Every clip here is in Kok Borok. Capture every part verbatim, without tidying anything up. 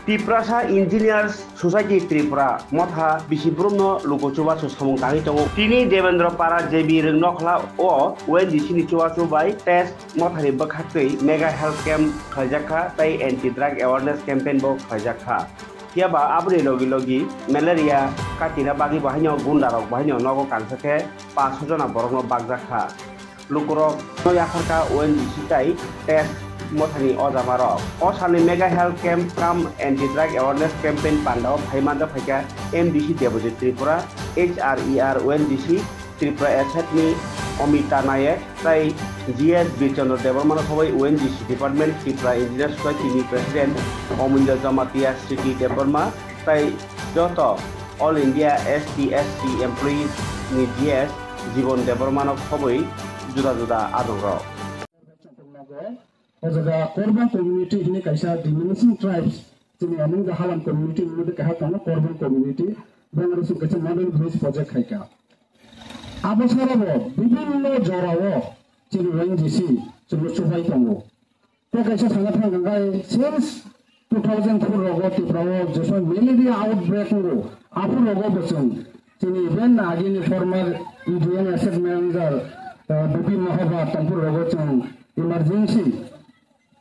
Tiprasa Engineers Society Tripura motha bisi brumno luku chubachu samung tangwi tongo. Tini Devendra Para J B Rwngnokhla o O N G C ni chubachu bai test mothani bwkhaktwi mega health camp khlaijak kha tei anti drug awareness campaign bo khlaijak kha. Phiya ba aboni logi logi malaria katina bagwi bo haino gunda rok bo haino nogo kangsa khe paanch sho jona borokno bakjak kha. Lukurok no yapharkha O N G C tai test mothani ojamarok. O salni mega health camp cum anti drug awareness campaign pandao phai manjak phaikha M D C Debojit Tripura, H R E R O N G C Tripura Asset ni Omita Nayak tai G S Birchandra Debbarma no khoboi O N G C Department Tripura Engineer Society ni President Omulya Jamatia Sriti Debbarma tai joto All India S T S C Employees ni G S Jibon Debbarma no khoboi juda juda adongrok. O jaga Korbang community hini kaisa diminishing tribes, chini amung da Halam community ni mode kaha tongo Korbang community, Bangladesh kaisa model village project khaika. Abo sarabo bibinno jorao chini O N G C chwngno chubai tongo. Tei kaisa sana thang kha khai since two thousand four rogo Tripura o jephru malaria outbreak wngo, aphuru rogo bo chwng chini even agini former E D M asset manager, uh, B P Mahoba tongphuru rogo chwng emergency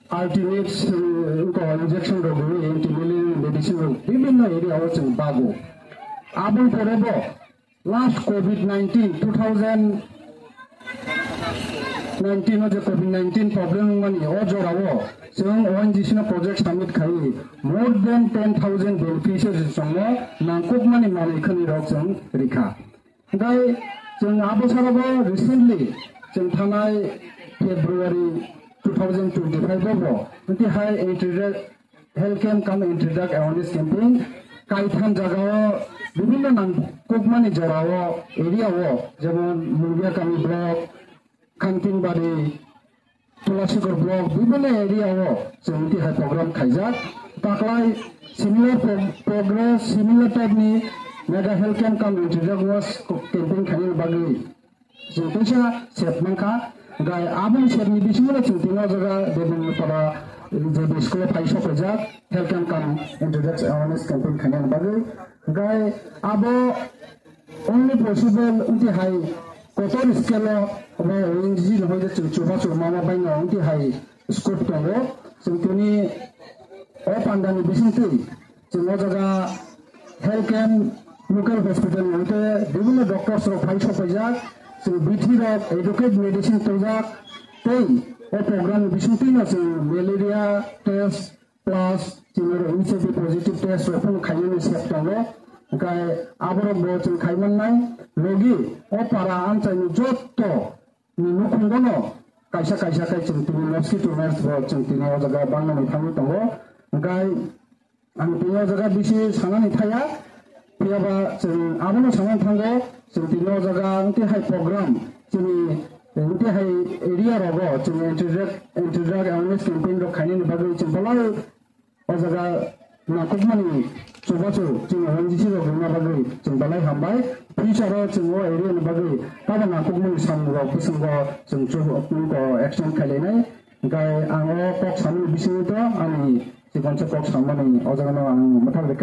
alternate, uh, ko injection rok rwi anti malaria medicine rok bibinno area o chwng bago. Aboni pore bo last covid nineteen, two thousand nineteen o je covid nineteen problem wngmani o jorao chwng O N G C no project submit khaiwi more than ten thousand beneficiaries chwngno nangkukmani manwi khani rok chwng rikha. Hingkhai chwng abo sarabo recently chwng thanai February two thousand twenty-five o bo hwnkhe hai entry rate health camp cum anti drug awareness campaign kaitham jagao bibinno nangkukmani jorao area o jemon Mungia Kami block, Khantinbari, Tulasikor block bibinno area o chwng tihai program khaijak. Taklai similar pro-, progress, similar type ni mega health camp cum anti drug awareness campaign khainani bagwi chwng teisa sep mankha, hwnkhe aboni sepni bisingo chwng tini o jaga Devendra Para J B school o phai sokphaijak health camp cum anti drug awareness campaign khainani bagwi. Hwnkhe abo only possible wngti hai kotor scale o bo O N G C ni hoide chwng chubachu mama baino wngti hai scope tongo. Chwng tini o pandani bisingtwi chwng o jaga health camp, local hospital ni hoite bibinno doctors rok phai sokphaijak, chwng bithi rok adequate medicine twijak tei o program ni bisingtwino chwng malaria test plus chini rok H I V positive test rok phano khainani sep tongo. Hwnkhe aborok bo chwng khai mannai logi o para amchaini jotto ni nukhungo no kaisa kaisa khe chwng tini mosquito nets bo chwng tini o jaga bangnani thangwi tongo. Hwnkhe ang tini o jaga bisi sanani thaya, phiyaba chwng abono sanani thango, chwng tini o jaga wngti hai program chini wngti hai area rogo chwng anti drug, anti drug awareness campaign rok khainani bagwi chwng belai o jaga nangkukmani chubachu chini O N G C rok rwna bagwi chwng belai hambai. Future o chwng o area ni bagwi tamo nangkukmani samung rok bwskango chwng chu-, action khailainai. Hwnkhe ang o kok samani bisingo to ani chikon se kok samani o jaga no ang mwthang rikha.